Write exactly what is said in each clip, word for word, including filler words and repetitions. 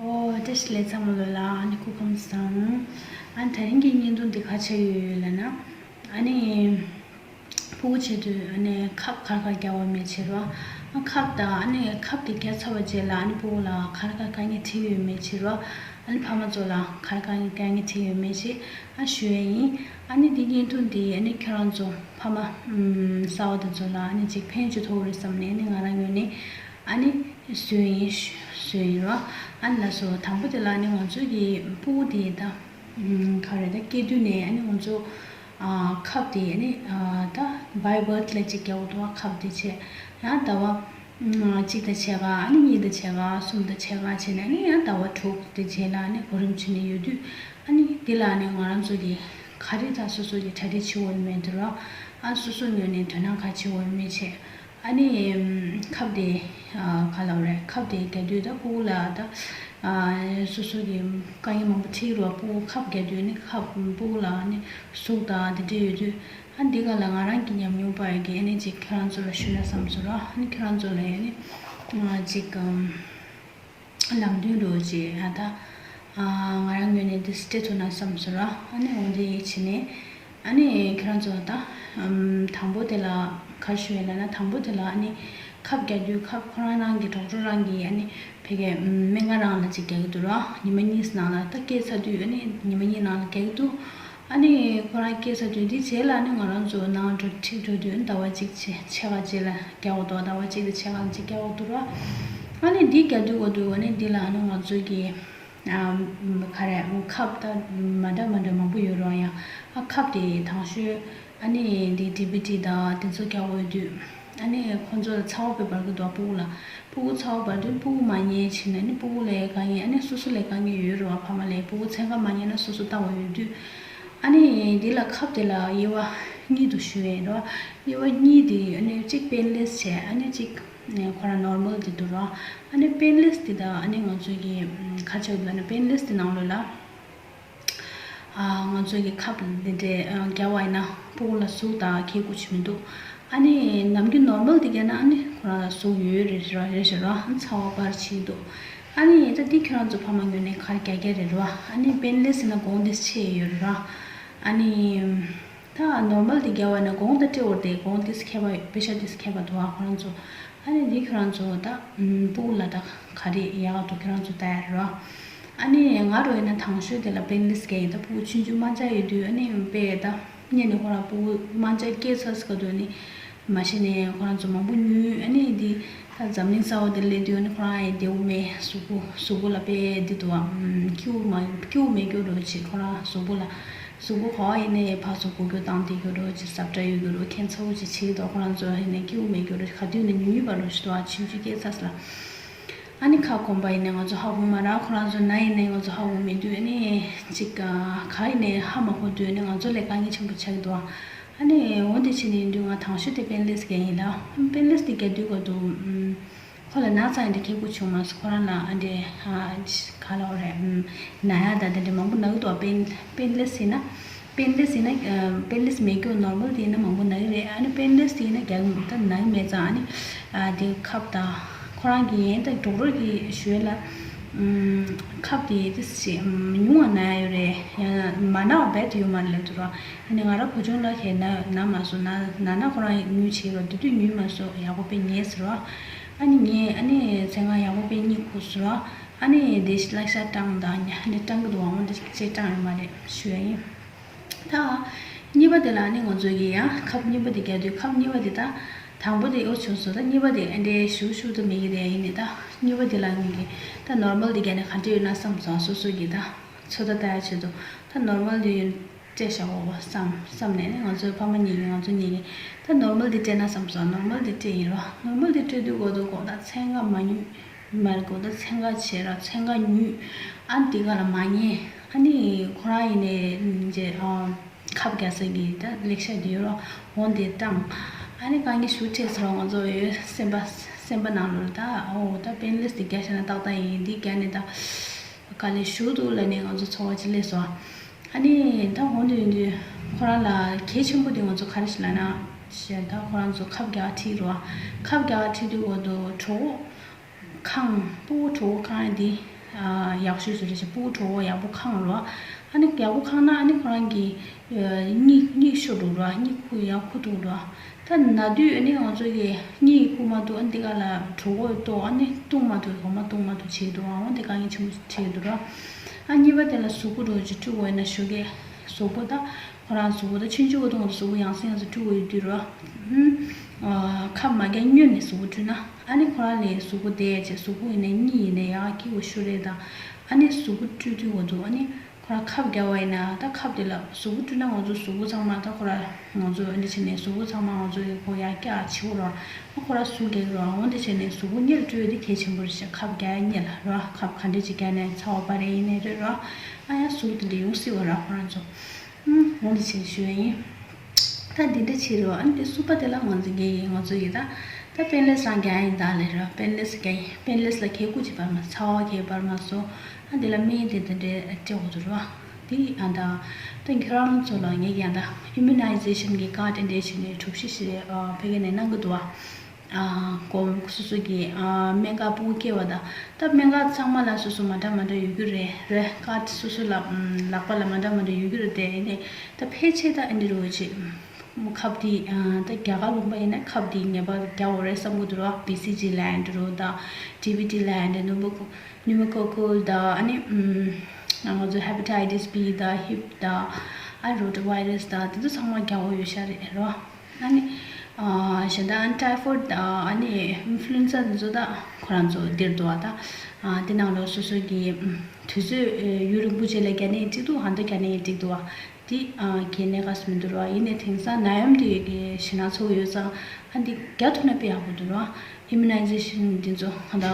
ཨོ། བཀྲ་ཤིས་བདེ་ལེགས་ཚང་མ་ལོ་ལ། ཨ་ནི་སྐུ་ཁམས་བཟང་། ཨ་ནི་དེ་རིང་གི་བརྙན་ཐུང་འདི་ག་ཆགས་ཡོད་ཡོད་ལབ་ན། ཨ་ནི་ཕྲུ་གུ་བྱེད་དུས་ཨ་ནི་ཁབ་ག་རེ་ག་རེ་རྒྱག་དགོས་མེད་བྱེད་རོགས། ཨ་ཁབ་དང་ཨ་ནི་ཁབ་དེ་རྒྱག་ཚར་བའི་རྗེས་ལ་ཨ་ནི་ཕྲུ་གུ་ལ་ག་རེ་ག་རེ་དཀའ་ངལ་འཕྲད་ཡོད་མེད་བྱེད་རོགས། ཨ་ནི་ཕ་མ་ཚོ་ལ་ག་རེ་ག་རེ་དཀའ་ངལ་འཕྲད་ཡོད་མེད་བྱེད་ཨ་ཞུ་ཡས་ཡིན། ཨ་ནི་འདི་བརྙན་ཐུང་འདི་ཨ་ནི་ཁྱེད་རང་ཚོ་ཕ་མ་ཨམ་གསར་པ་དེ་ཚོ་ལ་ཨ་ནི་ཅིག་ཕན་ཅིག་ཐོགས་རེད་བསམ་ནས་ཨ་ནི་ང་རང་ངོས་ནས་ཨ་ནི་བཟོས་ཡིན། བཟོས་ཡིན་རོགས། ཨ་ནི་ལགས་སོ། དང་པོ་དེ་ལ་ཨ་ནི་ང་ཚོ་གི་ཕྲུ་གུ་དེ་ད་ཨམ་ག་རེ་ད་སྐྱེས་དུས་ནས་ཨ་ནི་ང་ཚོ་ཨ་ཁབ་དེ་ཨ་ནི་ཨ་ད་བའི་བར་ཐི་ལ་ཅིག་རྒྱག་དགོས་འདུག་ཁབ་དེ་བྱས་ཡང་ཟླ་བ་ཨམ་གཅིག་དང་ཕྱེད་ཀ་ཨ་ནི་གཉིས་དང་ཕྱེད་ཀ་གསུམ་དང་ཕྱེད་ཀ་བྱས་ནས་ཨ་ནི་ཡང་ཟླ་བ་དྲུག་དེ་རྗེས་ལ་ཨ་ནི་གོ་རིམ་བྱས་ནས་ཡོད་དུས་ཨ་ནི་འདི་ལ་ཨ་ནི་ང་རང་ཚོ་གི་ག་རེ་ད་སོ་སོ་གི་གྲ་སྒྲིག་བྱེད་དགོས་མེད་འདུག་ར། ཨ་སོ་སོ་ངོས་ནས་དོ་སྣང་ག་བྱེད་དགོས་མེད་བྱས། ཨ་ནི་ཁབ་དེ་ཨ་ག་ལབ་རེད། ཁབ་དེ་རྒྱག་དུས་ད་ཕྲུ་གུ་ལ་ད་ཨ་སོ་སོ་གི་དཀའ་ངལ་མང་པོ་འཕྲད་རོགས། ཕྲུ་གུ་ཁབ་རྒྱག་དུས་ནི་ཁབ་ཕྲུ་གུ་ལ་ཨ་ནི་ཟུག་དང་དེ་འདྲ་ཡོད་དུས་ཨ་འདི་ག་ལ་ང་རང་གི་ཉམས་མྱོང་པ་ཡོད་ཀྱི་ཨ་ནི་ཅིག་ཁྱེད་རང་ཚོ་ལ་ཞུས་ན་བསམ་སོང་ར། ཨ་ནི་ཁྱེད་རང་ཚོ་ལ་ཨ་ནི་ཅིག་ཨམ། ལམ་སྟོན་འགྲོ་ཅེས་ཨ་ད། ཨ་ང་རང་ངོས་ནས་འདི་སྤྲད་ཐུབ་ན་བསམ་སོང་ར། ཨ་ནི་འོ་འདི་བྱས་ནས། ཨ་ནི་ཁྱེད་རང་ཚོ་ད། ཨམ་དང་པོ་དེ་ལ་ག་རེ་ཞུ་ཡས་ལབ་ན། དང་པོ་དེ་ལ་ཨ་ནི་ཁབ་རྒྱག་དུས་ཁབ་ཁོ་རང་རང་གི་ཌོག་ཊར་རང་གི་ཨ་ནི་ཕ་གིའི་སྨན་ཁང་རང་ལ་ཅིག་རྒྱག་གི་འདུག་ར། ཉི་མ་གཉིས་ནང་ལ་ད་སྐྱེས་ཚར་དུས་ཨ་ནི་ཉི་མ་གཉིས་ནང་ལ་རྒྱག་གི་འདུག་ཨ་ནི་ཁོ་རང་སྐྱེས་ཚར་དུས་འདི་རྗེས་ལ་ཨ་ནི་ང་རང་ཚོ་ནང་འགྲོ་ཁྲིད་འགྲོ་དུས་ཨ་ནི་ཟླ་བ་གཅིག་ཕྱེད་ཕྱེད་ཀ་རྗེས་ལ་རྒྱག་འོ་དོ། ཟླ་བ་གཅིག་དང་ཕྱེད་ཀ་ལ་གཅིག་རྒྱག་འོ་དོ་ར། ཨ་ནི་འདི་རྒྱག་དུས་འོ་དུ་ཨ་ནི་འདི་ལ་ཨ་ནི་ང་ཚོ་གི་ཨ་ག་རེ་ཁབ་ད་མ་འདྲ་མ་འདྲ་མང་པོ་ཡོད་རོགས། ཡང་ཨ་ཁབ་དེ་དང་ཤོས་ཨ་ནི་འདི་ཌི་བི་ཌི་དང་དེ་ཚོ་རྒྱག་འོ་དུས་ཨ་ནི་ཁོ་ཚོ་ལ་ཚ་བ་དཔེ་འབར་གི་འདུག་ཕྲུ་གུ་ལ། ཕྲུ་གུ་ཚ་བ་འབར་དུས་ཕྲུ་གུ་མ་ཉལ་བྱས་ནས་ནི་ཕྲུ་གུ་ལ་དཀའ་ངལ། ཨ་ནི་སོ་སོ་ལ་དཀའ་ངལ་ཡོད་རེད་བ། ཕ་མ་ལ་ཕྲུ་གུ་མཚན་གང་མ་ཉལ་ན་སོ་སོ་ལྟ་བ་ཡོད་དུས། ཨ་ནི་འདི་ལ་ཁབ་དེ་ལ་དབྱེ་བ་གཉིས་དུ་ཞུ་ཡས་རེད་བ། དབྱེ་བ་གཉིས་དེ་ཨ་ནི་གཅིག་པེན་ལེས་བྱས། ཨ་ནི་གཅིག་ཁོ་རང་ནོར་མལ་དེ་འདུག་རེད་བ། ཨ་ནི་པེན་ལེས་དེ་དང་ཨ་ནི་ང་ཚོ་གི་ཁ་ཆེ་བ་ལ་ནི་པེན་ལེས་དེ་ནང་ལོགས་ལ། ང་ཚོ་གི་ཁབ་འདི་འདྲའི་རྒྱག་པ་ཡིན་ན་ཕྲུ་གུ་ལ་ཟུག་དང་གས་ཁུག་ཅིག་མི་འདུག་ཨ་ནི་ནམ་རྒྱུན་ནོར་མལ་དེ་རྒྱག་ན་ཨ་ནི་ཁོ་རང་ལ་ཟུག་ཡོད་རེད་ར། རེད་ཤག་ར། ཚ་བ་འབར་ཆེ་འདུག་ཨ་ནི་ད་འདི་ཁྱོད་རང་ཚོ་ཕ་མ་ངོས་ནས་ག་རེ་རྒྱག་རྒྱག་རེད་ར། ཨ་ནི་པེན་ལེས་ཟེར་ན་གོང་དེ་ཆེ་ཡོད་ར། ཨ་ནི་ད་ནོར་མལ་དེ་རྒྱག་པ་ན་གོང་ད་སྤྲད་འོར་དེ་གོང་དེ་ཁེ་པ་པེ་ཤ་དེ་ཁེ་པ་འདུག་ཨ་ཁོ་རང་ཚོ། ཨ་ནི་འདི་ཁྱོད་རང་ཚོ་ད་ཕྲུ་གུ་ལ་ད་ག་རེ་ཡག་འདུག་ཁྱོད་རང་ཚོ་ལྟ་ཡ་རེད་ར། ཨ་ནི་ང་རོ་ཡིན་ན་དང་ཤོས་དེ་ལ་པེན་ལེས་རྒྱག་ཡིན། ད་ཕྲུ་གུ་ཆུང་ཆུང་དམར་འབྱར་ཡོད་དུས་ཨ་ནི་དཔེ་ད་སྔོན་ནས་ཁོ་རང་ཕྲུ་གུ་དམར་འབྱར་སྐྱེས་ཚར་སྐབས་དུས་ནི་མ་གཞི་ནས་ཁོ་རང་ཚོ་མང་པོ་ཉུལ། ཨ་ནི་འདི་ད་འཛམ་གླིང་གསར་པ་དེ་སླེབས་དུས་ཨ་ནི་ཁོ་རང་ཡང་བདེ་པོ་མེད། གཟུགས་པོ་གཟུགས་པོ་ལ་དཔེ་འདི་འདུག་ཨ། སྐྱིད་པོ་མ་སྐྱིད་པོ་མེད་རྒྱུ་རོ་ཅིག་ཁོ་རང་གཟུགས་པོ་ལ། གཟུགས་པོ་ག་པར་ཡིན་ནའི་ཕར་ཚུར་འགུལ་སྐྱོད་བཏང་བསྡད་རྒྱུ་རོ་ཅིག་གཟབ་གྲྭ་ཡོད་རྒྱུ་རོ་ཁྱད་མཚར་པོ་ཅིག་བྱེད་ཀྱི་འདུག་ཁོ་རང་ཚོ་ཡིན་ནའི་སྐྱིད་པོ་མེད་རྒྱུ་རོ་ག་དུས་ནས་ཉུལ་ཉུལ་བ་རོ་ཞིག་འདུག་ཨ། ཆུང་ཆུང་སྐྱེས་ཚར་ལ། ཨ་ནི་ཁ་སྐོམ་པ་ཡིན་ནའི་ང་ཚོ་ཧ་གོ་མ་ར། ཁོ་རང་ཚོ་ན་ཡིན་ནའི་ང་ཚོ་ཧ་གོ་མེད་དུས་ཨ་ནི་ཅིག་ག་ཡིན་ནའི་ཧ་མ་གོ་དུས་ཨ་ནི་ང་ཚོ་ལ་དཀའ་ངལ་ཆེན་པོ་ཆགས་ཀྱི་འདུག་ཨ། ཨ་ནི་འོ་དེ་བྱས་ནས་ཡིན་དུས་ང་དང་ཤོས་དེ་པེན་ལེས་རྒྱག་ཡིན་ལ། པེན་ལེས་དེ་རྒྱག་དུས་ག་དུས་ཨམ། ཁོ་ལ་ན་ཚ་ཡིན་དེ་ཁེ་པོ་བྱུང་མ་སོང་། ཁོ་རང་ལ་ཨ་འདྲེ་ཧ་ག་ལ་འོ་རེད། ན་ཡ་ད་དེ་འདྲེ་མང་པོ་ན་གི་འདུག་པེན་པེན་ལེས་ཡིན་ན། པེན་ལེས་ཡིན་ན་པེན་ལེས་མེད་རྒྱུ་ནོར་མལ་དེ་ཡིན་ན་མང་པོ་ན་གི་རེད། ཨ་ནི་པེན་ལེས་དེ་ཡིན་ན་རྒྱག་ད་ན་གི་མེད་ཙང་ཨ་ནི་དེ་ཁབ་ད་ཁོ་རང་གི་ཡན་ད་ཌོག་ཊར་གི་ཞུ་ཡས་ལ་ཁབ་དེ་དེ་ཞེ་ཉུང་བ་ན་ཡ་ཡོད་རེད། ཡང་མ་ན་བ་རྦད་དེ་ཡོད་མ་རེད་ལབ་འདུག་ར། ཨ་ནི་ང་ར་བུ་ཆུང་ལ་ཁྱེད་ན་ན་མ་སོང་། ན་ན་ན་ཁོ་རང་ཉུལ་བྱེད་རོགས། དེ་དུས་ཉུལ་མ་སོང་ཡག་པོ་དཔེ་ཉལ་ཟེར་རོགས། ཨ་ནི་ངས་ཨ་ནི་མཚན་གང་ཡག་པོ་དཔེ་གཉིད་ཁུག་ཟེར་རོགས། ཨ་ནི་དེ་ཤི་ལག་ཤ་སྐྲངས་དང་ཉ་ནི་སྐྲངས་ཀྱི་འདུག་འོང་དེ་ཅེས་སྐྲངས་ཡོད་མ་རེད་ཞུ་ཡ་ཡིན། ད་གཉིས་པ་དེ་ལ་ཨ་ནི་ང་ཚོ་གི་ཡང་ཁབ་གཉིས་པ་དེ་རྒྱག་དུས་ཁབ་གཉིས་པ་དེ་ད་དང་པོ་དེ་ཨོ་བྱུང་སོང་། ད་གཉིས་པ་དེ་ཨ་འདྲའི་ཞུ་ཞུ་ད་མེད་ཀྱི་རེད། ཡིན་ནི་ད་གཉིས་པ་དེ་ལ་ངེད་ཀྱི་ད་ནོར་མལ་དེ་རྒྱག་ནས་ག་འདྲ་ཡོད་ན་བསམ་སོང་། སོ་སོ་གི་ད་ཚོད་ལྟ་ལྟ་ཡ་ཆེད་དུ་ད་ནོར་མལ་དེ་ཡོད། སྤྲད་བཞག་འོ་བསམ་བསམ་ནས་ནི་ང་ཚོའི་ཕ་མ་གཉིས་ཀྱིས་ང་ཚོ་གཉིས་ཀྱིས་ད་ནོར་མལ་འདི་སྤྲད་ན་བསམ་སོང་། ནོར་མལ་འདི་སྤྲད་ཡིན་རོ། ནོར་མལ་འདི་སྤྲད་དུས་གོ་དུ་གོ་ད་མཚན་གང་མ་ཉུལ་མ་རེད། གོ་ད་མཚན་གང་བྱེད་ར་མཚན་གང་ཉུལ། ཨ་འདི་ག་ལ་མ་ཉན། ཨ་ནི་ཁོ་རང་ཡིན་ནས་རྗེས་ཨ་ཁབ་རྒྱག་ས་གི་ད་ལེགས་ཤ་འདི་ཡོད་རོ། འོ་འདི་བཏང་། ཨ་ནི་དཀའ་ངལ་ཞུ་འཕྲད་ཟེར་རོ། ང་ཚོ་ཡོད་སེམས་པ་སེམས་པ་ནང་ལོགས་ད་ཨོ་ད་པེན་ལེས་འདི་རྒྱག་ཤ་ན་ཏག་ཏག་ཡིན། འདི་རྒྱག་ནས་ད། དཀའ་ལས་ཞུ་འདུག་ལབ་ནས་ང་ཚོ་ཚོར་བ་ཅིག་སླེབས་སོང་། ཨ་ནི་ད་འོང་དུས་ཡིན་དུས་ཁོ་རང་ལ་གལ་ཆེན་པོ་དེ་ང་ཚོ་ག་རེ་ཞིག་ལབ་ན་ཞེས། ད་ཁོ་རང་ཚོ་ཁབ་རྒྱག་ཁྲིད་རོ། ཁབ་རྒྱག་ཁྲིད་དུས་འོ་དུ་གྲོད་ཁོག་ཁང་སྤུ་གུ་གྲོད་ཁོག་ཁང་འདི་ ཡག་ཤོས་སུ་རེད་ཤག་སྤུ་གུ་གྲོད་ཁོག་ཡག་པོ་ཁེངས་རོ། ཨ་ནི་ཡག་པོ་ཁེངས་ན་ཨ་ནི་ཁོ་རང་གི་གཉིད་གཉིད་ཤོར་འགྲོ་རོ། གཉིད་ཁུག་ཡག་ཁུག་ཐུབ་རོ། ད་ན་དུས་ཨ་ནི་ང་ཚོ་གི་གཉིད་ཁུག་མ་ཐུབ། ཨ་ནི་དེ་ག་ལ་གྲོད་ཁོག་ལྟོགས། ཨ་ནི་བཏུང་མ་ཐུབ། འོ་མ་བཏུང་མ་ཐུབ་བྱེད་འདུག་འོ་དེ་དཀའ་ངལ་ཆེན་པོ་འཕྲད་འདུག་རོ། ཨ་གཉིས་པ་དེ་ལ་གཟུགས་པོ་འགྲོ་ཅིག་བཀྲུ་དགོས་ན་ཞོགས་ཀས་གཟུགས་པོ་ད། ཁོ་རང་གཟུགས་པོ་ད་ཆུང་ཆུང་བོ་དང་གཟུགས་པོ་ཡང་སེ་ཡང་སེ་བཀྲུ་དགོས་ཡོད་དུས་རོ། ཨུམ། ཁབ་མ་རྒྱག་སྔོན་ནས་གཟུགས་པོ་བཀྲུས་ན་ཨ་ནི་ཁོ་རང་ལས་གཟུགས་པོ་བདེ་ཡ་བྱས། གཟུགས་པོ་ཡིན་ནའི་གཉིད་ཡིན་ནའི་ཡག་སྐྱིད་པོ་ཤོར་རེད། ད་ཨ་ནི་གཟུགས་པོ་བཀྲུས་དུས་འོ་འདུག་ཨ་ནི་ཁོ་རང་ཁབ་རྒྱག་པ་ཡིན་ན་ད་ཁབ་དེ་ལ་གཟུགས་པོ་བཀྲུས་ན་ང་ཚོ་གཟུགས་པོ་ཚང་མ་ད་ཁོ་རང་ང་ཚོ་འདི་བྱས་ནས་གཟུགས་པོ་ཚང་མ་ང་ཚོ་ཡི་གོ་ཡག་སྐྱག་བྱེད་འོ་རོ། ཨ་ཁོ་རང་གཟུགས་རྒྱག་རོ། འོ་འདི་བྱས་ནས་གཟུགས་པོ་སྔོན་ལ་བཀྲུས་དེ་གལ་ཆེན་པོ་རེད་ཤག་ཁབ་རྒྱག་ཡ་སྔོན་ལ་རོ། ཁབ་ག་འདྲས་ཅིག་རྒྱག་ནས་ཚ་བ་བར་རེ་ཡིན་ནའི་རེད་རོ། ཨ་ཡ་གཟུགས་དེ་འདྲས་ཡོང་སྲིད་པ་ར་ཁོ་རང་ཚོ། ཨུམ། འོ་འདི་བྱས་ཞུ་ཡ་ཡིན། ད་འདི་འདྲ་བྱེད་རོགས། ཨ་ནི་དེ་གསུམ་པ་དེ་ལ་ང་ཚོ་རྒྱག་ཡིན། ང་ཚོ་ཡིན་ད། ད་པེན་ལེས་རང་རྒྱག་ཡིན་ད་ལེ་རོ། པེན་ལེས་རྒྱག་ཡིན། པེན་ལེས་ལ་གས་ཀུ་ཅི་བར་མ་ཚ་བ་གས་བར་མ་སོ། ཨ་འདི་ལ་སྨན་དེ་འདི་འདྲའི་སྤྲད་འོ་དུ་རོ། དེ་ཨ་ད། ད་ཁྱོད་རང་ཚོ་ལ་ངས་ཡང་ད་ཨིམ་མུ་ནའི་ཟེ་ཤན་གི་ཀར་ཌི་འདྲ་བྱས་ནས་གྲུ་བཞི་ཞིག་རེད། ཨ་ཕ་གི་ནས་གནང་གི་འདུག་ཨ། ཨ་གོམ་སོ་སོ་གི་ཨ་སྨན་ཁང་སྤུ་གུ་སྐྱེ་བ་དང་ད་སྨན་ཁང་ཚང་མ་ལ་སོ་སོ་མ་འདྲ་མ་འདྲ་ཡོད་རྒྱུ་རེད། རེད། ཀར་ཌི་སོ་སོ་ལ་ཨམ་ལག་པ་ལ་མ་འདྲ་མ་འདྲ་ཡོད་རྒྱུ་རེད། དེ་ནས་ད་ཕལ་ཆེར་ད་ཨ་འདི་རུ་ཅིག་ཁབ་དེ་ཨ་ད་རྒྱ་གར་ལུང་པ་ཡིན་ན་ཁབ་དེ་ངེས་པར་རྒྱག་དགོས་རེད་བསམ་གི་འདུག་ར། བི་སི་ཇི་ལན་འདྲ་རུ་དང་ཌི་བི་ཊི་ལན་འདྲ། ནུ་མོ་ནུ་མོ་ཀོ་ཀལ་དང་ཨ་ནི་ཨམ་ང་ཚོ་ཧེ་པ་ཊའི་ཊི་སི་བི་དང་ཧིབ་དང་ཨ་རོ་ཊ་ཝའི་རས་དང་དེ་ཚོ་ཚང་མ་རྒྱག་དགོས་ཡོད་ཤག་རེད་ར། ཨ་ནི། ཨ་གཞན་དག་ཨ་ནི་ཊའི་ཕོའི་ཌི་དང་ཨ་ནི་ཨིན་ཕུ་ལུ་ཨེན་ཛ་འདི་ཚོ་ད་ཁོ་རང་ཚོ་འདིར་འདུག་བ་ད། ཨ་དེ་ནང་ལོགས་སོ་སོ་གི་ཨམ་དུས་ཚོད་ཨེ་ཡུན་རིང་པོ་རྗེས་ལ་རྒྱག་ནའི་འགྲིག་འདུག་ཧ་ད་རྒྱག་ནའི་འགྲིག་འདུག་བ། དེ་ཨ་གལ་གནད་འགག་མི་འདུག་ར། ཡིན་ནའི་དེང་སང་ནད་ཡམས་དེ་གི་ཞེད་སྣང་ཚ་པོ་ཡོད་ཙང་ཨ་འདི་རྒྱག་ཐུབ་ན་དཔེ་ཡག་པོ་འདུག་ར། ཨིམ་མུ་ནའི་ཟེ་ཤན་འདི་ཚོ་ཧ་ད་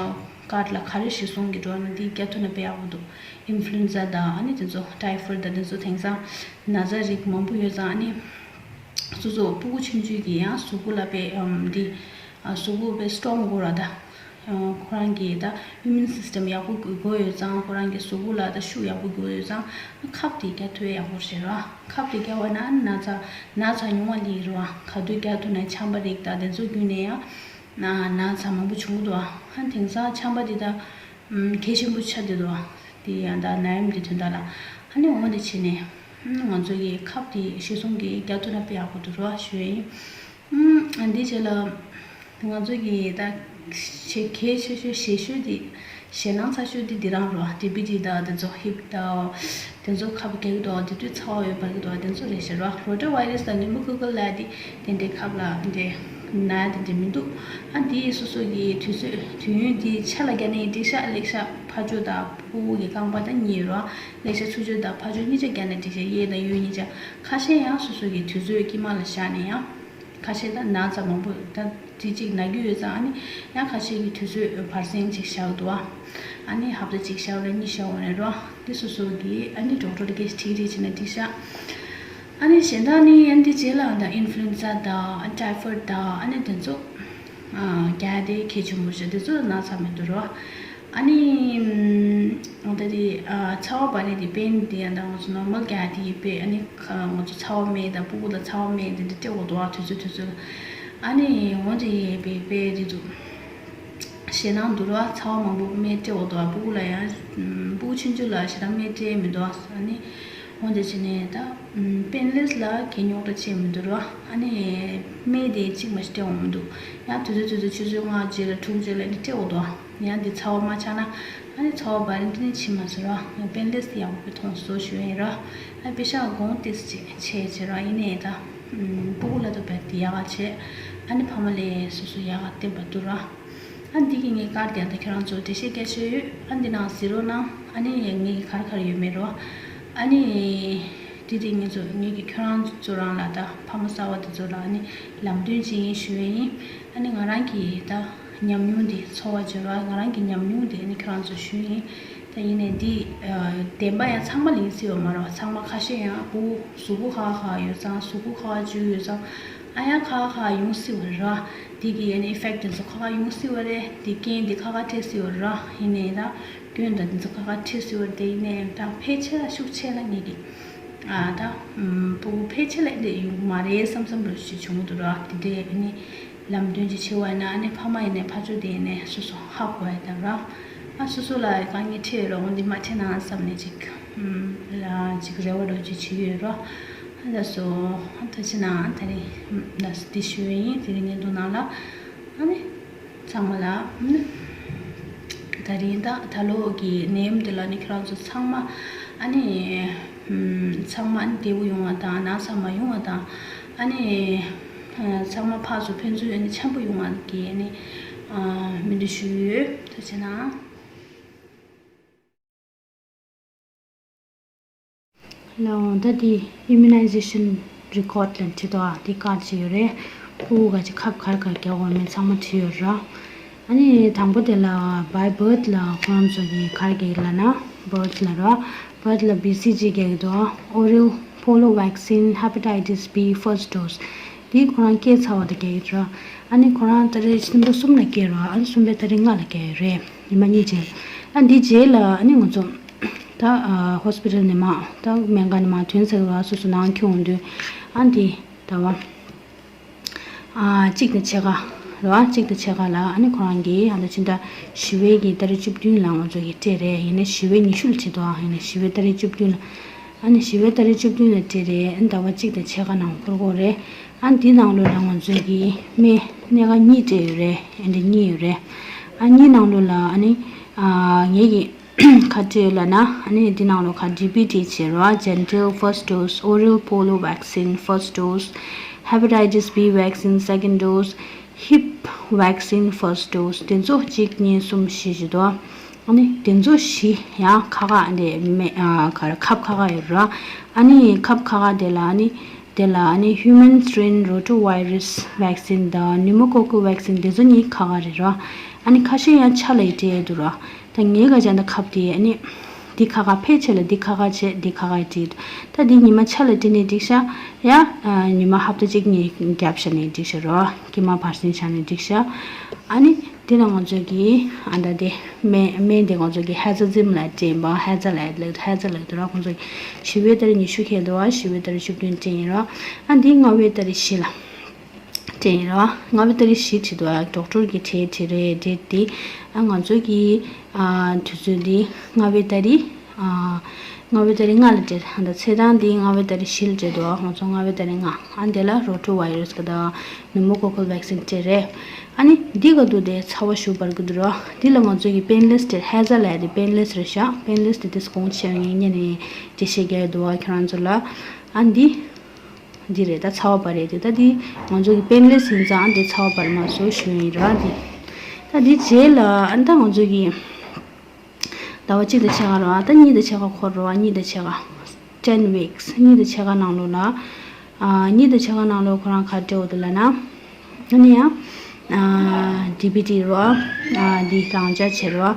ཀར་ཌི་ལ་ག་རེ་གཞི་བཟུང་གི་འགྲོ་ན་འདི་རྒྱག་ཐུབ་ན་དཔེ་ཡག་པོ་འདུག་ཨིན་ཕུ་ལུ་ཨེན་ཛ་དང་ཨ་ནི་དེ་ཚོ་ཊའི་ཕོའི་ཌི་དང་དེ་ཚོ་དེང་སང་ན་ཚ་རིགས་མང་པོ་ཡོད་ཙང་ཨ་ནི། སོ་སོ་སྤུ་གུ་ཆུང་ཆུང་གི་ཡང་གཟུགས་པོ་ལ་དཔེ་ཨམ་འདི་ཨ་གཟུགས་པོ་དཔེ་སི་ཊོང་དགོས་ར་ད། ཨ་ཁོ་རང་གི་ད་ཨིམ་མུན་སི་སི་ཊམ་ཡག་པོ་དགོས་དགོས་ཡོད་ཙང་ཁོ་རང་གི་གཟུགས་པོ་ལ་ད་ཤུགས་ཡག་པོ་དགོས་ཡོད་ཙང་ཁབ་དེ་རྒྱག་ཐུབ་ཡག་པོ་རེད་ར། ཁབ་དེ་རྒྱག་པ་ན་ན་ཚ་ན་ཚ་ཉུང་བ་ལི་ར། ག་དུས་རྒྱག་ཐུབ་ན་ཆམ་པ་རིགས་ད་དེ་ཚོ་བརྒྱུད་ནས་ཡང་ན་ན་ཚ་མང་པོ་བྱུང་གི་འདུག་ཨ་དེང་སང་ཆམ་པ་དེ་ད། ཨམ་གལ་ཆེན་པོ་ཆགས་བསྡད་འདུག་དེ་ཡང་ད་ནད་ཡམས་དེ་དོན་དག་ལ་ཨ་ནི་འོ་འདི་བྱས་ནས་ཨམ་ང་ཚོ་གི་ཁབ་དེ་གཞི་བཟུང་གི་རྒྱག་ཐུབ་ན་དཔེ་ཡག་པོ་འདུག་ར་ཞུ་ཡ་ཡིན། ཨམ་འདི་རྗེས་ལ་ང་ཚོ་གི་ད་ཆེ་གལ་ཆེ་ཤོས་ཞེ་ཤོས་དེ་ཞེད་སྣང་ཚ་ཤོས་དེ་འདི་རང་རོ། ཌི་བི་ཊི་དང་དེ་ཚོ་ཧིབ་དང་དེ་ཚོ་ཁབ་རྒྱག་གི་འདུག་དེ་དུས་ཚ་བ་ཡོད་པར་གི་འདུག་དེ་ཚོ་རེད་ཤག་རོ། རོ་ཊ་ཝའི་རས་དང་ནུ་མོ་ཀོ་ཀལ་ལ་དེ་དེ་འདྲའི་ཁབ་ལ་འདྲེ་ན་དེ་འདྲ་མི་འདུག་ཨ་འདི་སོ་སོ་གི་དུས་ཚོད་དུས་ཡུན་འདི་ཆ་ལ་རྒྱ་ནས་འགྲིག་ཤག་ལེགས་ཤག་ཕར་ཕྱོགས་དང་ཕྲུ་གུ་གི་རྐང་པ་དང་གཉིས་རོ། ལེགས་ཤག་ཚུར་ཕྱོགས་དང་ཕར་ཕྱོགས་གཉིས་ཆ་རྒྱ་ནས་འགྲིག་ཤག་གཡས་དང་གཡོན་གཉིས་ཆ། ཁ་ཤས་ཡང་སོ་སོ་གི་དུས་ཚོད་དཀྱིལ་མ་ལ་བཞག་ནས་ཡང་ཁ་ཤས་ད་ན་ཚ་མང་པོ་ད་དེ་གཅིག་ན་རྒྱུ་ཡོད་ཙང་ཨ་ནི་ཡང་ཁ་ཤས་ཀྱི་དུས་ཚོད་བར་གསེང་གཅིག་བཞག་འདུག་ཨ་ནི་ཧབ་ཏ་གཅིག་བཞག་རེ་གཉིས་བཞག་འོ་ནས་རོ། དེ་སོ་སོ་གི་ཨ་ནི་ཌོག་ཊར་གིས་ཁྲིད་རེ་བྱས་ན་འགྲིག་ཤག་ཨ་ནི་གཞན་དག་ནི་ཨ་ནི་དེ་རྗེས་ལ་ད་ཨིན་ཕུ་ལུ་ཨེན་ཛ་དང་ཊའི་ཕོའི་ཌི་དང་ཨ་ནི་དེ་ཚོ་རྒྱག་དེ་གལ་ཆེན་པོ་ཞིག་དེ་ཚོ་ན་ཚ་མི་འདུག་རོ། ཨ་ནི་ཨམ་ད་དེ་ཚ་བ་བར་རེ་དེ་པེན་དེ་ཡང་ད་ང་ཚོ་ནོར་མལ་རྒྱག་དེ་ཡི་པེ་ཨ་ནི་ང་ཚོ་ཚ་བ་མེད་ད་སྤུ་གུ་ལ་ཚ་བ་མེད་དེ་འདྲ་སྤྲད་འོ་འདུག་ཨ་དུས་ཚོད་དུས་ཚོད་ལ་ཨ་ནི་འོ་དེ་ཡི་པེ་པེ་དེ་འདུག་ཞེད་སྣང་འདུག་ར། ཚ་བ་མང་པོ་སྨན་སྤྲད་འོ་དོ། སྤུ་གུ་ལ་ཡང་སྤུ་གུ་ཆུང་ཆུང་ལ་ཞེ་དྲག་སྨན་སྤྲད་མི་འདུག་ཨ་ནི་འོ་འདི་བྱས་ནས་ད་པེན་ལེས་ལ་གད་རྙོག་དྲ་བྱས་མི་འདུག་ར། ཨ་ནི་སྨན་དེ་གཅིག་མ་ཞིག་སྤྲད་འོང་མི་འདུག་ཡང་དུས་ཚོད་དུས་ཚོད་ཆུ་ཚོད་ལྔ་རྗེས་ལ་དྲུག་རྗེས་ལ་ནི་སྤྲད་འོ་དོ། ཡང་འདི་ཚ་བ་མ་ཆག་ན་ཨ་ནི་ཚ་བ་བར་འདི་ནི་ཕྱིན་མ་སོང་ར། པེན་ལེས་དེ་ཡག་པོ་མཐོང་སོང་ཞུ་ཡིན་ར། ཨ་པེ་ཤ་དགོངས་ཏེ་ཅེས་བྱས་བྱས་ར། ཡིན་ནའི་ད་སྤུ་གུ་ལ་དུ་བས་དེ་ཡག་ག་བྱས། ཨ་ནི་ཕ་མ་ལས་སོ་སོ་ཡག་ག་བསྟན་པ་འདུག་ར། ཨ་འདི་གི་ངའི་ཀར་དེ་ད་ཁྱེད་རང་ཚོ་འགྲེལ་བཤད་སྐད་ཆ་ཡོད། ཨ་འདི་ནང་གཟིགས་རོགས་གནང་། ཨ་ནི་ངའི་གི་ག་རེ་ག་རེ་ཡོད་མེད་རོ། ཨ་ནི་དེ་དེ་ངེད་ཚོ་ངེད་ཀྱི་ཁྱེད་རང་ཚོ་རང་ལ་ད་ཕ་མ་གསར་བ་དེ་ཚོ་ལ་ཨ་ནི་ལམ་སྟོན་ཅིག་ཡིན་ཞུ་ཡས་ཡིན། ཨ་ནི་ང་རང་གི་ད་ཉམས་མྱོང་དེ་ཚོར་བ་བརྗོད་རོགས། ང་རང་གི་ཉམས་མྱོང་དེ་ཨ་ནི་ཁྱེད་རང་ཚོ་ཞུ་ཡིན། ད་ཡིན་ནའི་འདི་བདེན་པ་ཡང་ཚང་མ་ལ་ཡིན་སྲིད་པ་མ་རེད། ཚང་མ་ཁ་ཤས་ཡང་སྤུ་གུ་གཟུགས་པོ་ཁག་ཁག་ཡོད་ཙང་གཟུགས་པོ་ཁག་ཁག་བཅོས་ཡོད་ཙང་ཨ་ཡང་ཁག་ཁག་ཡོང་སྲིད་པ་རེད་ར། འདི་གི་ཨ་ནི་ཨི་ཕེག་དེ་ཚོ་ཁག་ཁག་ཡོང་སྲིད་པ་རེད། འདི་རྐྱེན་འདི་ཁག་ཁག་འཕྲད་སྲིད་པ་རེད་ར། ཡིན་ནའི་ད་སྐྱོན་དང་འདི་ཚོ་ཁག་ཁག་འཕྲད་སྲིད་པ་རེད། དེ་ཡིན་ནའི་ད་ཕལ་ཆེར་ཤུགས་ཆེ་ན་ངེད་ཀྱི་ཨ་ད་སྤུ་གུ་ཕལ་ཆེར་ལ་འདི་ཡོང་གི་མ་རེད་བསམ་བསམ་འདྲ་ཞིག་བྱུང་གི་འདུག་ར། དེ་འདྲའི་ཨ་ནི་ལམ་སྟོན་ཅིག་བྱེད་པ་ཡིན་ན་ཨ་ནི་ཕ་མ་ཡིན་ནའི་ཕར་ཕྱོགས་དེ་ཡིན་ནའི་སོ་སོ་ཧ་གོ་ཡ་དང་ར། ཨ་སོ་སོ་ལ་དཀའ་ངལ་འཕྲད་ཡོད་རོགས་འདི་མ་འཕྲད་ན་བསམ་ནས་ཅིག་ཨམ་ལ་ཅིག་རེ་བ་རོགས་ཅིག་བྱེད་ཀྱི་ཡོད་རོགས། ཨ་ལགས་སོ། ཨ་ཐུགས་རྗེ་གནང་། ད་རིང་ལགས་སོ་འདི་ཞུ་ཡ་ཡིན། དེ་རིང་ཉིན་ཐོ་ནང་ལ་ཨ་ནི་ཚང་མ་ལ་ཨ་ནི་ད་རིང་ད་ད་ལོ་གི་ནད་ཡམས་འདི་ལ་ནི་ཁྱེད་རང་ཚོ་ཚང་མ་ཨ་ནི་ཨམ་ཚང་མ་ཨ་ནི་བདེ་པོ་ཡོང་བ་དང་ན་ཚ་མ་ཡོང་བ་དང་ཨ་ནི་ཨ་ཚང་མ་ཕར་ཚུར་ཕན་ཚུན་ཨ་ནི་འཆམ་པོ་ཡོང་བ་གི་ཨ་ནི་ཨ་སྨོན་འདུན་ཞུ་ཡོད། ཐུགས་རྗེ་གནང་། ལའོ་ད་འདི་immunization record ལ་འཁྲིད་དོ། འདི་ཀར་ཅིག་ཡོད་རེད། ཁུ་ག་ཅིག་ཁབ་གར་གར་རྒྱག་དགོས་མིན་ཚང་མ་བྲིས་ཡོད་ར། ཨ་ནི་དང་པོ་དེ་ལ་by birth ལ་ཁོ་རང་ཚོ་གི་གར་རྒྱག་ལ་ན་birth ལ་ར། birth ལ་B C G རྒྱག་གི་འདུག oral polio vaccine hepatitis B first dose འདི་ཁོ་རང་སྐྱེས་ཚར་བ་དང་རྒྱག་གི་འདུག་ཨ་ནི་ཁོ་རང་ཏ་རིག་སུམ་པ་གསུམ་ལ་སྐྱེས་ར། ཨ་ནི་གསུམ་པའི་ཏ་རིག་ལྔ་ལ་སྐྱེས་ཡོད་རེད། ཉི་མ་གཉིས་རྗེས། ཨ་འདི་རྗེས་ལ་ཨ་ནི་ང་ཚོ་ད་ཨ་ཧོ་སི་པི་ཊལ་ནས་མ་ད་སྨན་ཁང་ནས་མ་ཐོན་ཚར་བ་སོ་སོ་ནང་འཁྱོག་འོང་དུས་ཨ་འདི་ཟླ་བ་ཨ་གཅིག་དང་ཕྱེད་ཀ་རེད་བ། གཅིག་དང་ཕྱེད་ཀ་ལ་ཨ་ནི་ཁོ་རང་གིས་ཨ་ད་ཕྱི་ཟླ་བཞི་པའི་གི་ཏ་རིག་བཅུ་བདུན་ལ་ང་ཚོ་གི་སྤྲད་རེད། ཡིན་ན་བཞི་པའི་ཉི་ཤུ་ལ་བྱེད་དོ། ཡིན་ན་བཞི་པའི་ཏ་རིག་བཅུ་བདུན་ལ་ཨ་ནི་བཞི་པའི་ཏ་རིག་བཅུ་བདུན་ལ་སྤྲད་རེད། ཨ་ནི་ཟླ་བ་གཅིག་དང་ཕྱེད་ཀ་ནང་འཁོར་དགོས་རེད། ཨ་འདི་ནང་ལོགས་ལ་ང་ཚོས་ཀྱི་སྨན་སྣེ་ཁ་གཉིས་སྤྲད་ཡོད་རེད། ཨ་འདི་གཉིས་ཡོད་རེད། ཨ་གཉིས་ནང་ལོགས་ལ་ཨ་ནི་ཨ་ངེད་ཀྱི་ཁ་སྤྲད་ཡོད་ལབ་ན་ཨ་ནི་འདི་ནང་ལོགས་ཁ་D P T བྱེད་རོགས། Genital first dose, oral polio vaccine first dose, hepatitis B vaccine second dose, hip vaccine first dose དེ་ཚོ་གཅིག་གཉིས་གསུམ་བཞི་བཞི་དོ། ཨ་ནི་དེ་ཚོ་བཞི་ཡང་ཁ་ཁ་འདི་མེ་ཨ་ཁ་ཁབ་ཁ་ཁ་ཡོད་ར། ཨ་ནི་ཁབ་ཁ་ཁ་དེ་ལ་ཨ་ནི་དེ་ལ་ཨ་ནི་human strain rotavirus vaccine དང་pneumococcal vaccine དེ་ཚོ་གཉིས་ཁ་ཁ་རེད་ར། ཨ་ནི་ཁ་ཤས་ཡང་ཆ་ལ་ཡི་སྤྲད་འདུག་ར། ད་ངའི་ག་ཅན་ད་ཁབ་དེ་ཨ་ནི་འདི་ཁ་ཁ་ཕལ་ཆེར་ལ་འདི་ཁ་ཁ་བྱས་འདི་ཁ་ཁ་བྲིས་འདུག་ད་འདི་ཉི་མ་ཆ་ལ་བྲིས་ནས་འགྲིག་ཤག་ཡ་ཉི་མ་ཧབ་ཏ་གཅིག་གཉིས་རྒྱབ་བྱས་ནས་འགྲིག་ཤག་རོ། དཀྱིལ་མ་བར་གསེང་བྱས་ནས་འགྲིག་ཤག་ཨ་ནི་འདི་ལ་ང་ཚོས་ཀྱི་ཨ་ད་དེ་སྨན་སྨན་དེ་ང་ཚོས་ཀྱི་ཧེ་ཛ་ཛིམ་ལ་སྤྲད་པ་ཧེ་ཛ་ལ་ཧེ་ཛ་ལ་དུ་ར་ཁོང་ཚོས་བཞི་པའི་ཏ་རིག་ཉི་ཤུ་ཁེལ་འདུག་ཨ་བཞི་པའི་ཏ་རིག་བཅུ་བདུན་སྤྲད་ཡིན་རོ། ཨ་འདི་ལྔ་པའི་ཏ་རིག་བཞི་ལ། དྲན་ར། ལྔ་པའི་ཏ་རིག་བཞི་བྲིས་འདུག་ཨ་ཌོག་ཊར་གྱིས་བྲིས་བྲིས་རེད་བྲིས་ཏེ། ཨ་ང་ཚོ་གིས་ཨ་དུས་ཚོད་འདི་ལྔ་པའི་ཏ་རིག་ཨ་ལྔ་པའི་ཏ་རིག་ལྔ་ལ་སྤྲད། ཨ་ད་ཚེས་གྲངས་འདི་ལྔ་པའི་ཏ་རིག་བཞི་ལ་སྤྲད་འདུག་ཨ་ང་ཚོ་ལྔ་པའི་ཏ་རིག་ལྔ། ཨ་འདི་ལ་རོ་ཊོ་ཝའི་རས་ག་ད་ནུ་མོ་ཀོ་ཀལ་ཝེག་སིན་སྤྲད་རེད། ཨ་ནི་འདི་ག་དུས་དེ་ཚ་བ་ཞུ་བར་གི་འདུག་ར། འདི་ལ་ང་ཚོ་གིས་པེན་ལེས་སྤྲད། ཧེ་ཛ་ལ་དེ་པེན་ལེས་རེད་ཤག་པེན་ལེས་དེ་དེ་གོང་ཆེ་བ་ངེས་ཉེ་ནས་འགྲེལ་བཤད་རྒྱག་ཡོད་འདུག་ཨ་ཁྱོད་རང་ཚོ་ལ། ཨ་འདི། འདི་རེད་ད་ཚ་བ་འབར་རེད་དེ་ད་འདི་ང་ཚོ་གི་པེན་ལེས་ཡིན་ཙང་འདི་ཚ་བ་འབར་མ་བཟོ་ཞུ་ཡིན་ར་འདི། ད་འདི་རྗེས་ལ་ཨ་ད་ང་ཚོ་གི་ཟླ་བ་གཅིག་དང་ཕྱེད་ཀ་རོ་ཨ་ད་གཉིས་དང་ཕྱེད་ཀ་འཁོར་རོ་ཨ་གཉིས་དང་ཕྱེད་ཀ ten weeks གཉིས་དང་ཕྱེད་ཀ་ནང་ལོགས་ལ་ཨ་གཉིས་དང་ཕྱེད་ཀ་ནང་ལོགས་ཁོ་རང་ག་རེ་འདྲ་བོ་འདུག་ལབ་ན། ཨ་ནི་ཡང་ཨ་ཌི་པི་ཊི་རོ་ཨ་འདི་རང་འཇགས་བྱེད་རོ་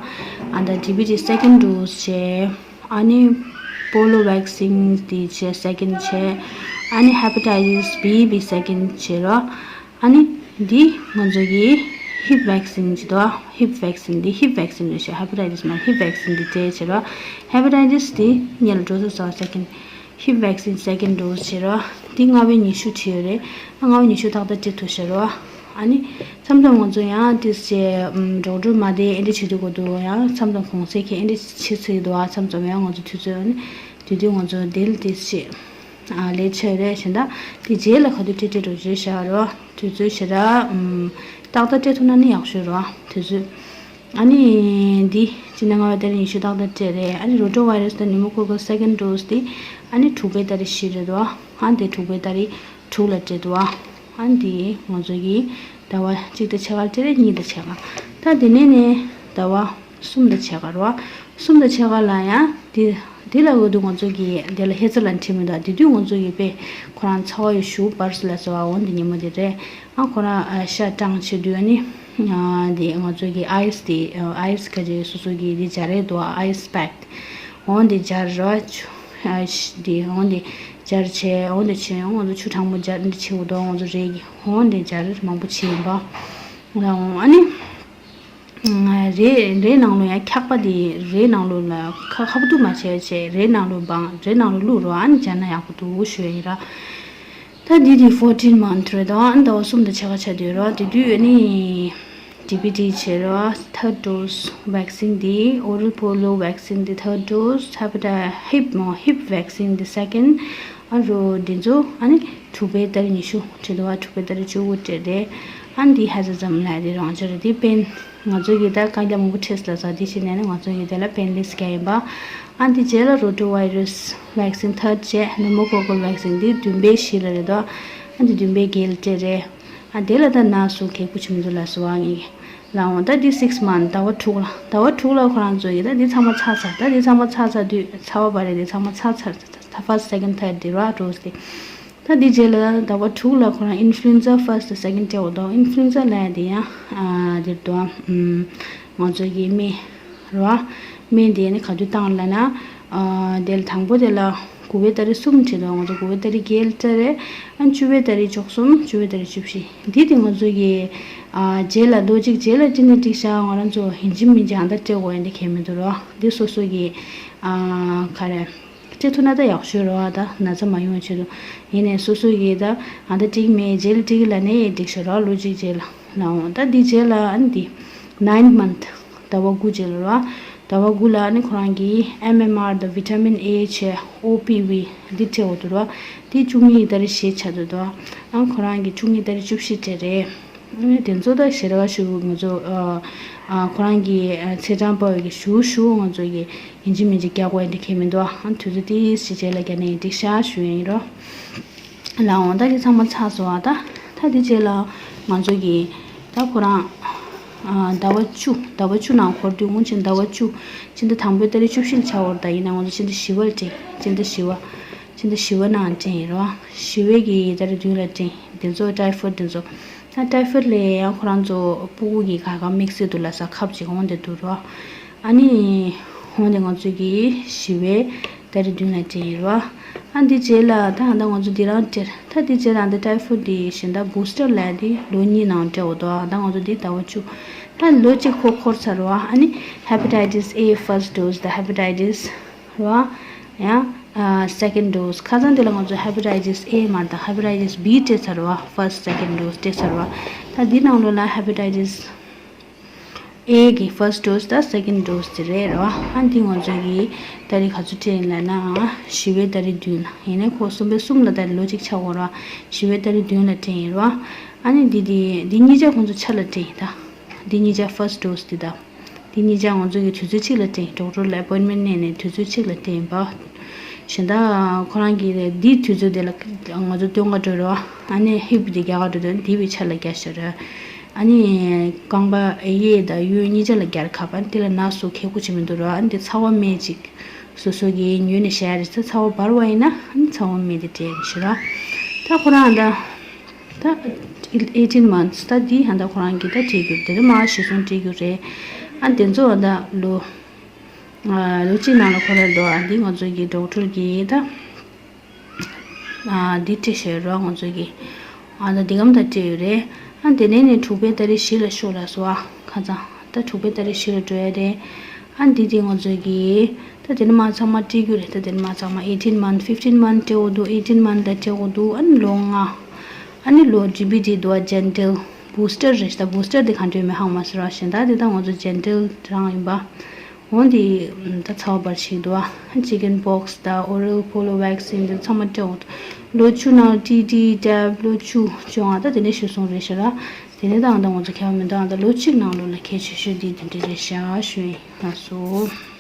ཨ་ད་ཌི་པི་ཊི་second dose བྱེད། ཨ་ནི་པོ་ལོ་ཝེག་སིན་དེ་བྱས་སེ་ཀེན་བྱས། ཨ་ནི་ཧེ་པ་ཊའི་ཊིས་བི་བི་སེ་ཀེན་བྱས་རོ། ཨ་ནི་འདི་ང་ཚོ་གི་ཧིབ་ཝེག་སིན་བྱེད་དོ། ཧིབ་ཝེག་སིན་འདི་ཧིབ་ཝེག་སིན་རེད་ཤག་ཧེ་པ་ཊའི་ཊིས་མ་ཧིབ་ཝེག་སིན་འདི་སྤྲད་བྱས་རོ། ཧེ་པ་ཊའི་ཊིས་འདི་སྔོན་ལ་འགྲོ་ས་ཚར་སེ་ཀེན་ཧིབ་ཝེག་སིན་སེ་ཀེན་ཌོ་སི་བྱེད་རོ། འདི་ལྔ་པའི་ཉི་ཤུ་བྱས་ཡོད་རེད། ཨ་ལྔ་པའི་ཉི་ཤུ་ཏག་ཏག་སྤྲད་ཐུབ་ཤག་རོ། ཨ་ནི་མཚམས་མཚམས་ང་ཚོ་ཡང་ཏིས་བྱས་ཌོག་ཊར་མ་བསྡད་ཨེ་འདྲ་བྱེད་དུས་གོ་འདུག་ཡང་མཚམས་མཚམས་གུང་སེང་ཁེ་ཨེ་འདྲ་བྱེད་ཚུལ་འདུག་ཨ་མཚམས་མཚམས་ཡང་ང་ཚོ་དུས་ཚོད་ཨ་ནི་དུས་དུས་ང་ཚོ་དེ་ལ་ཏིས་བྱས་ཨ་ལས་བྱས་རེད་བྱས་ད་དེ་རྗེས་ལ་ག་དུས་སྤྲད་སྤྲད་རོགས་བྱས་ཤག་རོ། དུས་ཚོད་ཞེ་དྲག་ཏག་ཏག་སྤྲད་ཐུབ་ན་ནི་ཡག་ཤོས་རོ་དུས་ཚོད། ཨ་ནི་འདི་སྤྱི་ཟླ་ལྔ་པའི་ཏ་རིག་ཉི་ཤུ་ཏག་ཏག་སྤྲད་རེད། ཨ་ནི་རོ་ཊོ་ཝའི་རས་དང་ནུ་མོ་ཀོ་ཀལ་སེ་ཀེན་ཌོ་སི་འདི་ཨ་ནི་དྲུག་པའི་ཏ་རིག་བཞི་རེད་དོ། ཨ་འདི་དྲུག་པའི་ཏ་རིག་དྲུག་ལ་སྤྲད་འདུག་ཨ་འདི་ང་ཚོ་གི་ཟླ་བ་གཅིག་དང་ཕྱེད་ཀ་སྤྲད་རེད་གཉིས་དང་ཕྱེད་ཀ་ད་དེ་ནས་ནས་ཟླ་བ་གསུམ་དང་ཕྱེད་ཀ་རོ། གསུམ་དང་ཕྱེད་ཀ་ལ་ཡང་འདི་འདི་ལ་འོས་འདུག་ང་ཚོ་གི་འདི་ལ་ཧེ་ཙ་ལ་འཁྲིད་མི་འདུག་དེ་དུས་ང་ཚོ་གི་དཔེ་ཁོ་རང་ཚ་བ་ཡོད་ཞུ་བར་སུ་ལ་ཟེར་བ་འོ་འདི་ཉིན་མོ་དེ་རེད། ཨ་ཁོ་རང་ཨ་ཤ་གྲང་བྱེད་དུས་ཨ་ནི་ཨ་དེ་ང་ཚོ་གི་ཨའི་སི་དེ་ཨ་ཨའི་སི་ག་ཅིག་སོ་སོ་གི་དེ་སྦྱར་རེད་དོ། ཨའི་སི་པེག་འོ་འདི་སྦྱར་རོ། ཨ་ཤ་དེ་འོ་འདི་སྦྱར་བྱས་འོ་འདི་བྱས་འོ་ང་ཚོ་ཆུ་གྲང་མོ་སྦྱར་འདི་བྱེད་དགོས་དོ། ང་ཚོ་རེད་གི་འོ་འདི་སྦྱར་མང་པོ་བྱས་ཡིན་པ། ཨ་ཨ་ནི། རས་རས་ནང་ལོགས་ཡང་འཁྱག་པ་དེ་རས་ནང་ལོགས་ལ་ཁ་ཁ་བུ་དུ་མ་བྱས་བྱས་རས་ནང་ལོགས་སྦང་རས་ནང་ལོགས་བླུགས་རོགས་ཨ་ནི་སྦྱར་ན་ཡག་པོ་འདུག་ཞུ་ཡ་ཡིན་ར། ད་འདི་དེ་fourteen month རེད་དོ། ཨ་ནི་ཟླ་བ་གསུམ་དང་ཕྱེད་ཀ་ཆགས་བསྡད་རོགས་དེ་དུས་ཨ་ནི་ ཌི་བི་ཌི་བྱས་རོ། ཐརཌ་ཌོ་སི་ཝེག་སིན་འདི། ཨོ་རལ་པོ་ལོ་ཝེག་སིན་འདི་ཐརཌ་ཌོ་སི། ཧེ་པ་ཊའི་ཧིབ་མོ་ཧིབ་ཝེག་སིན་འདི་སེ་ཀེན་ཌི། ཨ་རོ་འདི་ཚོ་ཨ་ནི་དྲུག་པའི་ཏ་རིག་ཉི་ཤུ་བྱས་འདུག་བ། དྲུག་པའི་ཏ་རིག་བཅུ་དགུ་སྤྲད་དེ། ཨ་ནི་འདི་ཧེ་ཛི་ཛམ་ལབ་དེ་རང་ཅོ་རེད། འདི་པེན་ང་ཚོ་གི་ད་དཀའ་ལས་མང་པོ་འཕྲད་ལ་ཟ། འདི་བྱས་ནས་ནི་ང་ཚོ་གི་དེ་ལ་པེན་ལེས་རྒྱག་ཡིན་པ། ཨ་འདི་རྗེས་ལ་རོ་ཊ་ཝའི་རས་ཝེག་སིན་ཐརཌ་བྱས། ནུ་མོ་ཀོ་ཀལ་ཝེག་སིན་འདི་བདུན་པའི་བཞི་ལ་རེད་དོ། ཨ་འདི་བདུན་པའི་བརྒྱད་ལ་སྤྲད་རེད། ཨ་དེ་ལ་ད་ན་སོ་གལ་ཁུ་ཆུ་མི་འདུག་ལ་སོ་ཨ་ངེ་ལའང་ད་འདི་སིགས་མན་ཐི་ཟླ་བ་དྲུག་ལ། ཟླ་བ་དྲུག་ལ་ཁོ་རང་ཚོ་ཡི་ད་འདི་ཚང་མ་ཚར་ཚར། ད་འདི་ཚང་མ་ཚར་ཚར་དུས་ཚ་བ་བ་རེད། འདི་ཚང་མ་ཚར་ཚར་ཚར། ད་ཕར་སི་ཊི་སེ་ཀེན་ཌི་ཐརཌ་འདི་ར་ཌོ་སི་དེ། ད་འདི་རྗེས་ལ་ཟླ་བ་དྲུག་ལ་ཁོ་རང་ཨིན་ཕུ་ལུ་ཨེན་ཛ་ཕར་སི་ཊི་སེ་ཀེན་ཌི་སྤྲད་འོ་དོ། ཨིན་ཕུ་ལུ་ཨེན་ཛ་ལབ་ཡ་དེ་ཡང་ཨ་འདིར་དོ། ཨ་ང་ཚོ་གི་སྨན་རེད་བ། སྨན་དེ་ནི་ག་དུས་བཏང་ལབ་ན། ཨ་དེ་ལ་དང་པོ་དེ་ལ་དགུ་པའི་ཏ་རིག་གསུམ་བྱས་འདུག་ང་ཚོ་དགུ་པའི་ཏ་རིག་བརྒྱད་ལ་སྤྲད་རེད། ཨ་བཅུ་པའི་ཏ་རིག་བཅུ་གསུམ། བཅུ་པའི་ཏ་རིག་བཅུ་བཞི། འདི་དེ་ང་ཚོ་གི་ཨ་རྗེས་ལ་ལོ་གཅིག་རྗེས་ལ་སྤྲད་ན་འགྲིག་ཤག་ང་རང་ཚོ་ཡིན་གཅིག་མིན་གཅིག་ཨ་ད་སྤྲད་དགོས་ཡ་འདི་གལ་མི་འདུག་རོ། འདི་སོ་སོ་གི་ཨ་ག་རེ། སྤྲད་ཐུབ་ན་ད་ཡག་ཤོས་རེད་བ། ད་ན་ཚ་མ་ཡོང་བའི་ཆེད་དུ། ཡིན་ནའི་སོ་སོ་ཡིས་ད་ཨ་ད་འགྲིག་མེད་རྗེས་ལ་འགྲིག་ལབ་ནའི་འགྲིག་ཤོས་རེད་བ། ལོ་གཅིག་རྗེས་ལ་ལའང་། ད་འདི་རྗེས་ལ་ཨ་ནི་འདི་ནའིན་མན་ཐི་ཟླ་བ་དགུ་རྗེས་ལ་རེད་བ། ཟླ་བ་དགུ་ལ་ཨ་ནི་ཁོ་རང་གིས་ཨེམ་ཨེམ་ཨར་དང་བི་ཊ་མིན་ཨེ་བྱས། ཨོ་པི་ཝི་འདི་སྤྲད་འོ་འདུག་རེད་བ། འདི་བཅུ་གཉིས་ཏ་རིག་བཞི་ཆགས་འདུག་དོ། ཨ་ཁོ་རང་གིས་བཅུ་གཉིས་ཏ་རིག་བཅུ་བཞི་སྤྲད་རེད། དེ་ཚོ་ད་ཞེ་དྲག་ཞུ་ང་ཚོ་ཨ་ཨ་ཁོ་རང་གི་ཨ་ཚེས་གྲངས་པ་གི་ཞུ་ཞུ་ང་ཚོ་གི་ཡིན་གཅིག་མིན་གཅིག་རྒྱག་དགོས་ཡ་འདི་གལ་མི་འདུག་ཨ་དུས་ཚོད་ཏིས་ཞིག་རྗེས་ལ་རྒྱག་ནས་འགྲིག་ཤག་ཞུ་ཡིན་རོ། ལའང་ད་འདི་ཚང་མ་ཚར་སོང་ཨ། ད་ད་འདི་རྗེས་ལ་ང་ཚོ་གི་ད་ཁོ་རང་ཨ་ཟླ་བ་བཅུ། ཟླ་བ་བཅུ་ནང་འཁོར་དུས་སྔོན་ཆད་ཟླ་བ་བཅུ། ཕྱི་ཟླ་དང་པོའི་ཏ་རིག་བཅུ་བཞི་ལ་ཆགས་འོར། ད་ཡིན་ན་ང་ཚོ་ཕྱི་ཟླ་བཞི་པ་ལ་དྲན། ཕྱི་ཟླ་བཞི་པ། ཕྱི་ཟླ་བཞི་པ་ནང་དྲན་ཡིན་རོ། བཞི་པའི་གི་ཏ་རིག་བདུན་ལ་དྲན། དེ་ཚོ་ཊའི་ཕོཌ་དེ་ཚོ། ད་ཊའི་ཕོཌ་ལ་ཡང་ཁོ་རང་ཚོ་ཕྲུ་གུ་གི་ག་ག་དམིགས་བསལ་དུ་ལ་ས་ཁབ་ཅིག་འོང་དེ་འདུག་རོ། ཨ་ནི་འོང་དེ་ང་ཚོ་གི་བཞི་པའི་ཏ་རིག་བདུན་ལ་དྲན་ཡིན་རོ། ཨ་འདི་རྗེས་ལ་ད་ད་ང་ཚོ་འདི་རང་སྤྲད། ད་འདི་རྗེས་ལ་འདི་ཊའི་ཕོཌ་འདི་གཞན་དག་བུ་སི་ཊར་ལ་འདི་ལོ་གཉིས་ནང་སྤྲད་འོ་དོ། ད་ང་ཚོ་འདི་ཟླ་བ་བཅུ། ད་ལོ་གཅིག་ཁོ་འཁོར་ཚར་རོ། ཨ་ནི་ཧེ་པ་ཊའི་ཊི་སི་ཨེ་ཕར་སི་ཊི་ཌོ་སི་དང་ཧེ་པ་ཊའི་ཊི་སི་རོ། ཡང་ཨ་སེ་ཀེན་ཌི་ཌོ་སི། ཁ་སང་དེ་ལ་ང་ཚོ་ཧེ་པ་ཊའི་ཊི་སི་ཨེ་མ་དང་ཧེ་པ་ཊའི་ཊི་སི་བི་སྤྲད་ཚར་བ། ཕར་སི་ཊི་སེ་ཀེན་ཌི་ཌོ་སི་སྤྲད་ཚར་བ། ད་འདི་ནང་ལོགས་ལ་ཧེ་པ་ཊའི་ཊི་སི་ཨེ་གི་ཕར་སི་ཊི་ཌོ་སི་དང་སེ་ཀེན་ཌི་ཌོ་སི་དེ་རེད་རོ། ཨ་འདི་ང་ཚོ་གི་ཏ་རིག་ག་ཚོད་སྤྲད་ཡིན་ལབ་ན། བཞི་པའི་ཏ་རིག་བདུན་ལ། ཡིན་ནའི་ཁོ་གསུམ་པའི་གསུམ་ལ་ད་ལོ་གཅིག་ཆགས་འོ་རོ། བཞི་པའི་ཏ་རིག་བདུན་ལ་སྤྲད་ཡིན་རོ། ཨ་ནི་འདི་འདི་འདི་གཉིས་ཆ་ཁོང་ཚོ་ཆ་ལ་སྤྲད་ཡིན་ད། འདི་གཉིས་ཆ་ཕར་སི་ཊི་ཌོ་སི་འདི་དང་། འདི་གཉིས་ཆ་ང་ཚོ་གི་དུས་ཚོད་གཅིག་ལ་སྤྲད། ཌོག་ཊར་ལ་ཨེ་པོའིན་མེན་ཊི་ནས་ནས་དུས་ཚོད་གཅིག་ལ་སྤྲད་ཡིན་པ། གཞན་དག་ཁོ་རང་གི་འདིའི་དུས་ཚོད་དེ་ལ་ང་ཚོ་སྟོན་ག་འགྲོ་རོགས། ཨ་ནི་ཧིབ་དེ་རྒྱག་ག་འགྲོ་དུས་འདི་བའི་ཆ་ལ་རྒྱག་ཤོག་རོགས། ཨ་ནི་རྐང་པ་གཡས་དང་གཡོན་གཉིས་ཆ་ལ་རྒྱག་ཁ་པ་དེ་ལ་ན་སོ་གལ་ཁུ་ཆེ་མི་འདུག་རོགས། ཨ་ནི་དེ་ཚ་བ་སྨན་ཅིག་སོ་སོ་གི་ཉོས་ནས་བཞག་རེད། ཚ་བ་འབར་བ་ཡིན་ན་ཨ་ནི་ཚ་བ་སྨན་དེ་སྤྲད་རེད་ཤི་རོགས། ད་ཁོ་རང་ད། ད་ཨེ་ཊིན་མན་ཐི་སི། ད་འདི་ཧ་ད་ཁོ་རང་གིས་ད་སྤྲད་རྒྱུ་དེ་རེད། མ་གཞི་བཟུང་སྤྲད་རྒྱུ་རེད། ཨ་དེ་ཚོ་ད་ལོ་ཨ་ལོ་གཅིག་ནང་ལ་ཁོ་རང་ལོ། ཨ་འདི་ང་ཚོ་གི་ཌོག་ཊར་གིས་ད་ཨ་འདི་སྤྲད་བཞག་ཡོད་རོགས། ང་ཚོ་གི་ཨ་ད་འདི་གམ་ད་སྤྲད་ཡོད་རེད། ཨ་དེ་ནས་ནས་དྲུག་པའི་ཏ་རིག་བཞི་ལ་ཤོག་ལབ་སོང་། ཨ་ཁ་སང་ད་དྲུག་པའི་ཏ་རིག་བཞི་ལ་འགྲོ་ཡ་རེད། ཨ་འདི་དེ་ང་ཚོ་གི་ད་དེ་ནས་མ་ཚང་མ་སྤྲད་རྒྱུ་རེད། ད་དེ་ནས་མ་ཚང་མ་ཨེ་ཊིན་མན་ཐི་ཕིཕ་ཊིན་མན་ཐི་སྤྲད་འོ་འདུག་ཨེ་ཊིན་མན་ཐི་ད་སྤྲད་འོ་འདུག་ཨ་ནི་ལོ་ལྔ། ཨ་ནི་ལོ་ཌི་བི་ཊི་འདུག་ཨ་ཇེན་ཊལ་བུ་སི་ཊར་རེད་ཤག་ད་བུ་སི་ཊར་དེ་ག་འདྲ་ཡོད་མེད་ཧ་གོ་མ་སོང་ར། གཞན་དག་དེ་ད་ང་ཚོ་ཇེན་ཊལ་རང་ཡིན་པ། འོ་འདི་ད་ཚ་བ་འབར་ཞིག་འདུག་ཨ། ཅི་ཀེན་པོག་སི་དང་ཨོ་རལ་པོ་ལོ་ཝེག་སིན་དེ་ཚང་མ་སྤྲད་འོང་། ལོ་བཅུ་ནང་ཊི་ཌི་ཊེབ་ལོ་བཅུ་བཅོ་ལྔ་ད་དེ་ནས་ཤི་སོང་རེད་ཤག་ར། དེ་ནས་ད་ང་ད་ང་ཚོ་ཁྱད་པར་མི་འདུག་ཨ། ད་ལོ་གཅིག་ནང་ལོགས་ལ་གལ་ཆེ་ཤོས་འདི་དེ་འདྲ་རེད་ཤག་ཞུ་ཡིན། ལགས་སོ།